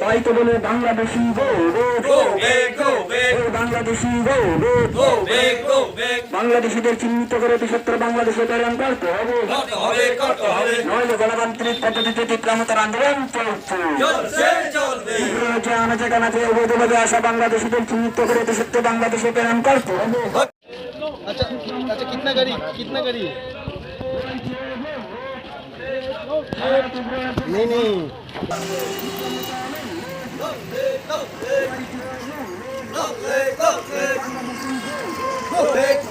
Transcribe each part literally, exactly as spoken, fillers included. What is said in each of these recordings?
তাই তো বলে বাংলাদেশি গো, গো, গো, বে, গো, বে। ও বাংলাদেশি গো, গো, গো, বে, গো, বে। বাংলাদেশিদের চিহ্নিত করে দেশত্র বাংলাদেশে প্রেরণ করতে হবে। করতে হবে, করতে হবে। নইলে গণতান্ত্রিক পদ্ধতিতে তিপ্রা মথার আন্দোলন চলছে। চলছে, চলবে। ত্রিপুরা রাজ্যে আনাচে কানাচে অবৈধভাবে আসা বাংলাদেশিদের চিহ্নিত করে দেশত্র বাংলাদেশে প্রেরণ করতে হবে। अच्छा, अच्छा, कितना गाड़ी, कितना गाड़ी? नहीं, नहीं।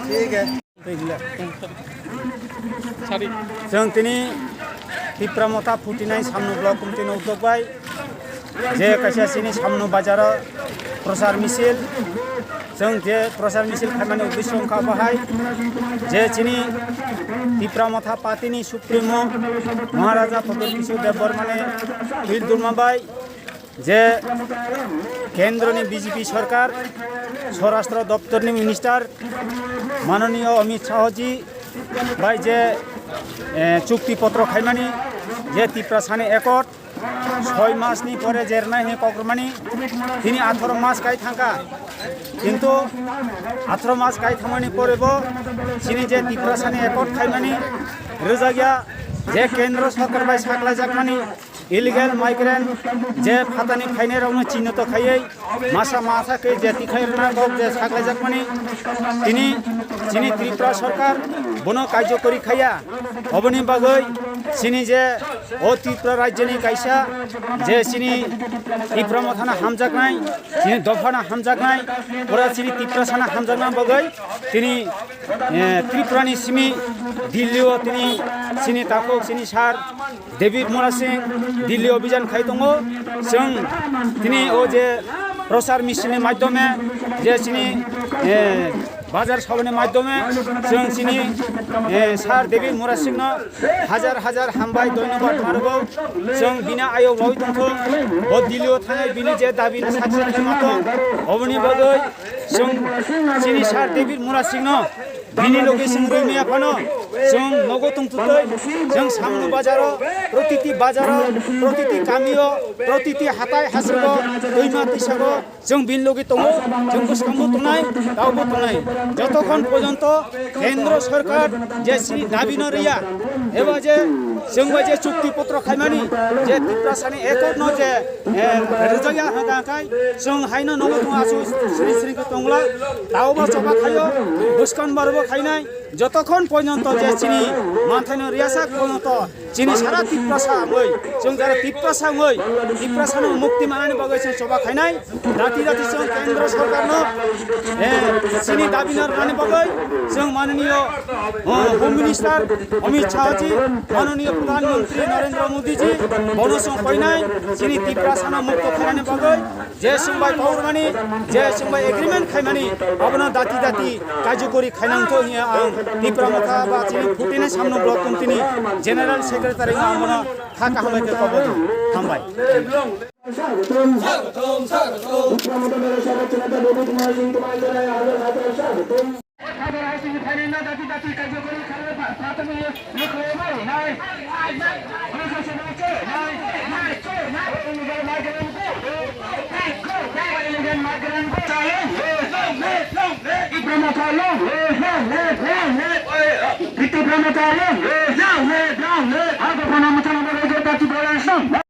ठीक है। Chwng tini Tipra Motha Phutinai Samnu Block Committee ni uddok bai je kaisa chini Samnu Bazar o prochar misil, chwng je prochar misil khaimani uddesyo wngkha bahai je chini Tipra Motha Party ni Supremo Maharaja Pradyot Kishore Debbarma ni twil durma bai je kendroni B J P sorkar, Swarashtra doptorni minister manoniyo Amit Shahji bai je, eh, chukti potro khaimani, je Tiprasani accord soi masni pore jernai hwnwi kokrwmani, tini atharo mas kai thangkha. Kintu atharo mas kai thangmani porebo chini je Tiprasani accord khaimani rwjakya, je kendro sorkar bai saklaijakmani, illegal migrant je phatani phainairokno chinnoto khaiwi masa masa khe je tikhlai rwna kok je saklaijakmani, tini chini Tripura sorkar bono karjokori khaiya. Oboni bagwi chini je o Tripura rajyoni kaisa je chini Tipra Mothano hamjaknai, chini dophano hamjaknai, pura chini Tiprasano hamjakna bagwi tini, eh, Tripurani simi Delhi o tini chini takhuk chini sir David Murasing Delhi obijan khai tongo. Chwng tini o je prochar misil ni madhyome je chini, eh, bazar sabha ni madhyome chwng chini, eh, sir David Murasing no hajar hajar hambai dhonyobad ma rwgo. Chwng bini ayok loi tongthung, bo Delhi o thangwi bini je dabi no sathi sathi ma tong, oboni bagwi chwng chini sir David Murasing no bini logi chwng rwngya phano chwng nogo tongtwtwi, chwng Samnu bazaro, protiti bazaro, protiti kamio, protiti hatai hasrogo, twima twisago chwng bini logi tongo, chwng bwskango tongnai, taobo tongnai. Jotokhon porjonto kendro sorkar je chini dabi no rwya, eba je chwng bai je chukti potro khaimani, je Tiprasani accord no je, eh, rwjakya hwnka khai chwng haino nogo tongo asu sri sri khe tongla, taobo choba khaio, bwskan barbo khainai, jotokhon porjonto je chini manthaino riyasa porjonto chini sara Tiprasa wngwi, chwng jara Tiprasa wngwi, Tiprasano mukti manani bagwi chwng choba khainai, dati dati chwng kendro sorkarno, eh, chini dabi no rwnani bagwi chwng mananiyo, oh, Home Minister Amit Shahji, mananiyo Pradhan Mantri Narendra Modi ji, bono chwng koinai, chini Tiprasano mukto khainani bagwi, je chwng bai kok rwmani, je chwng bai agreement khaimani, abono dati dati karjokori khainang tho hiya ang Tipra Motha ba chini Phutinai Samnu Block Committee ni General Secretary no ang bono kha kaham bai khe kobo tong. Hambai.